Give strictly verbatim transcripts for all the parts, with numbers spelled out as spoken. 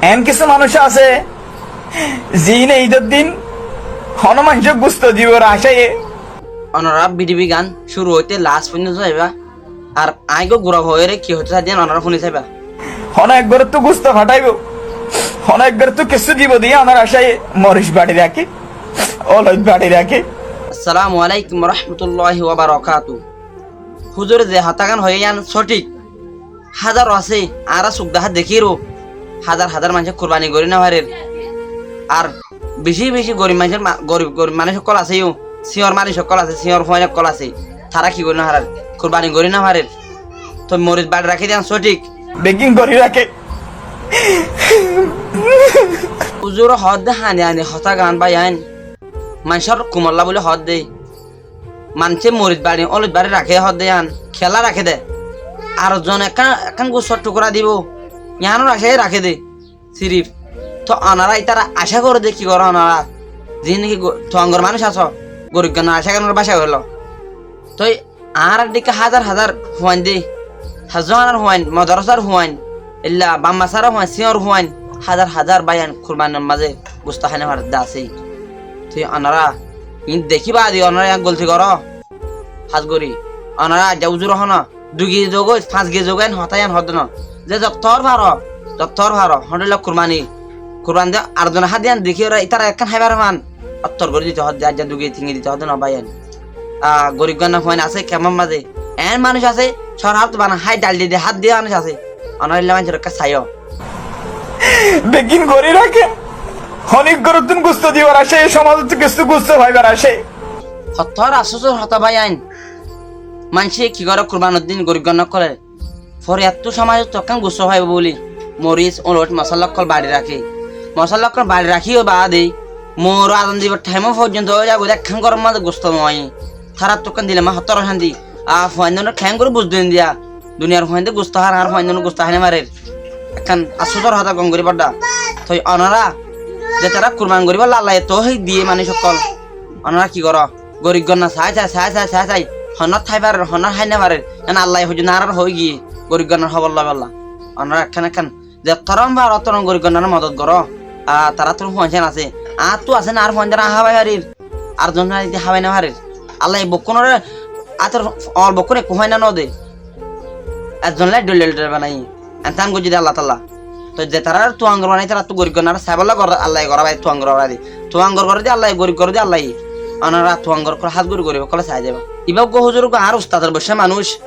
Eén kissú manúic asé, ziíne Ídor din honó maincóre gusto dibor acáye. Onorá bidiyó gán cúru óite last foijjonto saibá. Ar aññí eggúa gura hoóire ki hoitó saidde yían onorá fúni saibá. Honó ek górottú gusto façáibo, honó ek górottú kissú dibo de yíanor acáye moric baçi rakí, ólot baçi rakí. Assalamu alaikum warahmatulláhi wabarakátuhu. Húzure ze hotágan hoiyé yían sóthik. Házar asé, añára suk dahá dekír, házar házar maincé kurbani gorí nofarér. Ar bicí bicí gorib maincór ma-, gorib, gorib manúic ókkol asé yó, síñor manúic ókkol asé, síñor fuain ókkol asé, tará ki gorí nofarér, kurbani gorí nofarér. Toi moric baçi rakí de yían sóthik. Beggín gorí raké. Húzure hoódde hañdi hañdi hotágan báiyain, maincór kumollá bóli hoódde. Maincé moric baçi, ólot baçi raké hoódde yían, kiyólla raké dé? Ar zone ekkán, ekkán gustór thukura dibó, yíanor acáye raké dé. Sirif. Toi onorá ítara acá goró de ki goró onorá? Ziín niki go-, tuangor manúic asó, gorib gánor acá goró báca goilló. Toi añárar dhíkka házar házar fuain de, hafuzánar fuain, modorásar fuain, eilla bammasarár fuain, síñor fuain, házar házar báiyain kurbanir mazé gusto hái nofaredde asé. Toi onorá iín dekí baade onorá yían golti goró. Hás gorí onorá aijja húzure honó dui kezi zogói, fañs kezi zogói, en hotá yían hoódde noó. Ze zottór faró, zottór faró, hoñçílla kurbani, kurbani de ar zone há de yían dekí óre ítara ekkán háibar fán, ottor gorí dito hoódde, aijja dui kezi tin kezi dito hoódde noó báiyain. Aa, gorib gánna fuain asé kemor mazé, eén manúic asé, cóor hát bana hái dhail di de hát diya manúic asé. Onorá eilla maincór ekká saiyó. Beggín gorí raké. Honík goróttun gusto dibar acáye, e somazottú kissú gusto faibar acáye. Hottór afsúsor hotá báiyain. Maincé ki goré kurbanir din gorib gánna ókkolé. Foriyattú somazottú ekkán gusto faibó bóli. Moric, ólot, mosálla ókkol baçi raké. Mosálla ókkol baçi rakíyó baade, moór azan dibar thaimó foijjonto ói zagói de ekkán góror mazé gusto no aiyé. Tarattú ekkán dile mazé hottór ocánti. Aa, fuaindóre keéngorí buzde diya. Duniyar fuainde gusto hár, añár fuaindóre gusto hái nofarér. Ekkán afsúsor hotá gom gorí boddá. Toi onorá, zetará kurban goríbolla Allaye toófik diyé manúic ókkol, onorá ki goró? Gorib gánna saái saái, saái saái, saái saái, honnát hái farér, honnát hái nofarér. Yían Allaye foijjonto añáráre hoói giyé, gorib gánnar hóbor loibolla. Onorá ekkán ekkán zettóron faró óttoron gorib gánnar modot goró. Aa, taráttu fuain cán asé. Añáttu asé ná, añár fuaindóre aññí hábai farir. Ar zone hábai nofarir. Allaye bekkúnore, añátor oñl bekkún ekku fáinda node. Ezzon lai dhoil dhoil banaiyé. Entán goijjé de Allah taala. Toi zetarár tuangor banaiyé, tarattú gorib gánnar saibólla gor-, Allaye gorá bái tuangor gorá de. Tuangor gorá de Allaye, gorib gorá de Allaye. Onorá tuangor ókkol hás gorí gorib ókkolé saái zaiba. Ibá uggúa húzur uggúa añár ustador boiccá manúic.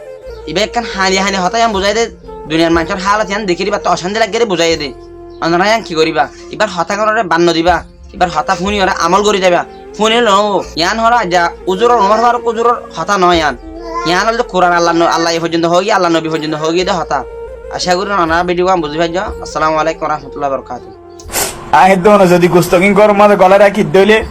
Ibá ekkán hañdi hañdi hotá yían buzái de, duniyar maincór hálot yían dekír ibáttu ocánti lagér buzáiye de. Onorá yían ki goríba? Ibár hotágunoré bad no diba. Ibár hotá fúniyóre amól gorí zaiba. Fúnile noóibo. Yían hoór aijja húzuror, Umar Faruk húzuror hotá noó yían. Yían óilde Kuran Allar no-, Allaye foijjonto hoói giyé, Allar nobi foijjonto hoói giyé de hotá. Acá gorí onorá bidiyó gán buzí faijjó. Assalamu alaikum warahmatullahi wabarakatuhu. Aññí dóno zodi gustogín góror mazé golai rakí dóile,